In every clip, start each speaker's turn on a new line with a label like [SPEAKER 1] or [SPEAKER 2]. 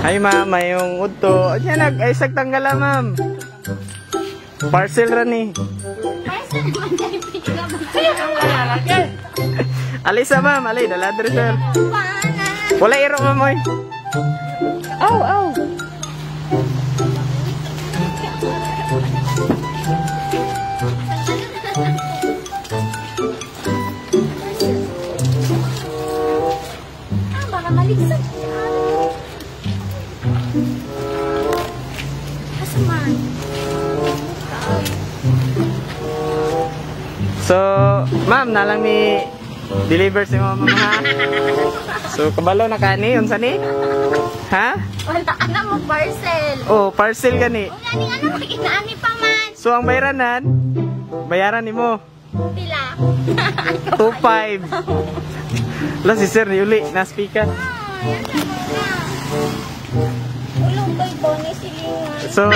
[SPEAKER 1] Ay ma'am, mayong udto. Ay nag ay tanggal ma'am. Parcel ra ni.
[SPEAKER 2] Parcel man dai pika.
[SPEAKER 1] Alisa ma'am, alay dala diri sir. Wala iro ma'am oy.
[SPEAKER 3] Aw, aw.
[SPEAKER 2] Ah, baka maligsan. Asa man?
[SPEAKER 1] So, ma'am, nalang ni deliver si mama ha. So, kabalo na kani unsa ni? Ha?
[SPEAKER 2] Wala na mo parcel.
[SPEAKER 1] Oh, parcel gani.
[SPEAKER 2] Wala ni ano maginaani pa man.
[SPEAKER 1] So, ang bayaranan, bayaran nimo.
[SPEAKER 2] Pila?
[SPEAKER 1] 2.5. La si sir ni uli na speaker.
[SPEAKER 2] Ulong kay Bonnie silingan.
[SPEAKER 1] So,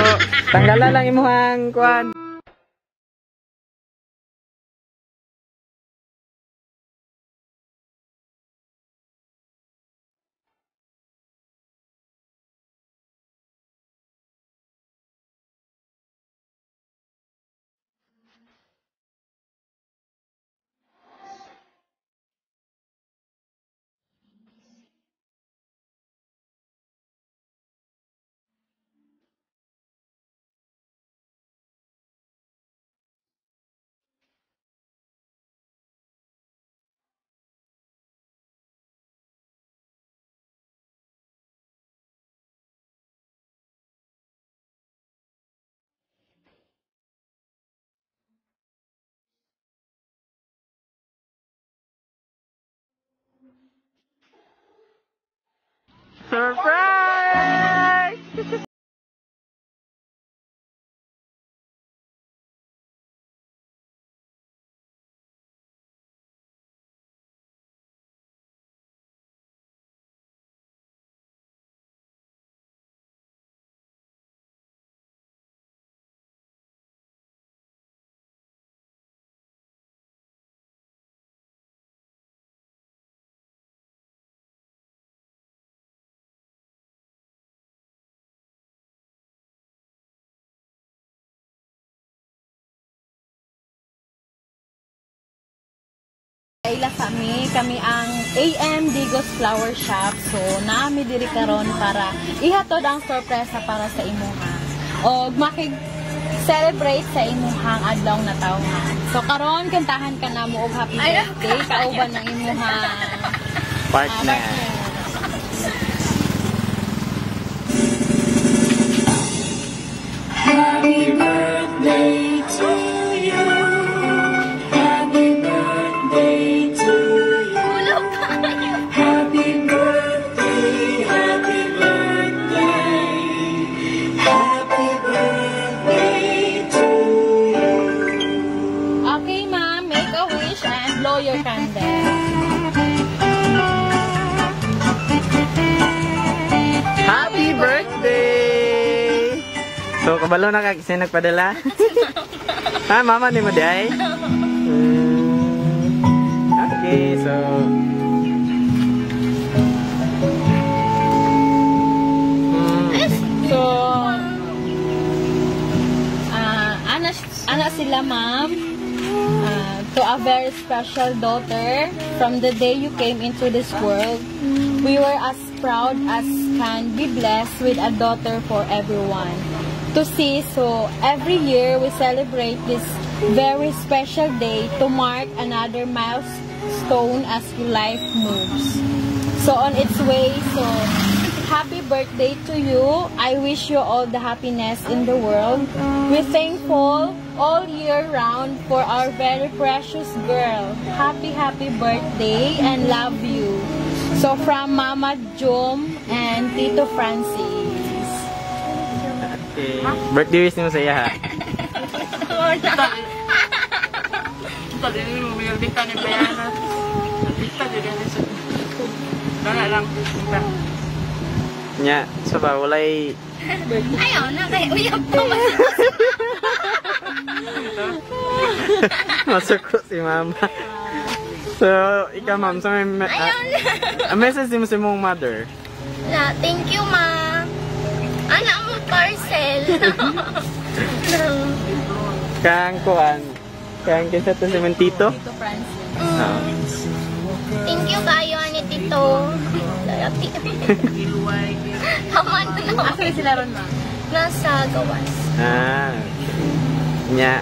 [SPEAKER 1] tanggala lang imuhang kuan. Surprise!
[SPEAKER 3] Kaila kami ang AM Digos Flower Shop. So, naami diri karon para ihatod ang sorpresa para sa imuha. Og makig-celebrate sa imuhang adlaw na tawhan. So, karon kantahan ka na mo og happy birthday kauban ng imuhang
[SPEAKER 1] partner.
[SPEAKER 4] Happy birthday to you. Happy birthday to you. Happy birthday, happy birthday. Happy birthday to you.
[SPEAKER 3] Okay, ma'am, make a wish and blow your candle.
[SPEAKER 1] Happy birthday! So, kabalo na ka kasi nagpadala? Ha, mama ni mo di ay? Okay, so...
[SPEAKER 3] So, ana sila, ma'am. To a very special daughter, from the day you came into this world, we were as proud as can be blessed with a daughter for everyone to see. So every year we celebrate this very special day to mark another milestone as your life moves. So on its way, so happy birthday to you. I wish you all the happiness in the world. We're thankful all year round for our very precious girl. Happy, happy birthday and love you. So from Mama Jom and Tito Francis.
[SPEAKER 1] Okay. Birthday wish nimo sa iya ha. Nya, so ba walay
[SPEAKER 2] Ayaw na kay uyab pa man.
[SPEAKER 1] Masuko si mama. So, ikaw ma'am, so may message mo sa imong mother.
[SPEAKER 2] Na, thank you ma. Parcel.
[SPEAKER 1] Kang kuan. Kang kinsa to si man, Tito?
[SPEAKER 3] Tito Francis.
[SPEAKER 1] Oo.
[SPEAKER 2] Thank you kayo ani, Tito. Lalaki. Tama na.
[SPEAKER 3] Actually sila ron, ma'am.
[SPEAKER 2] Nasa gawas.
[SPEAKER 1] Ah, okay. Nya.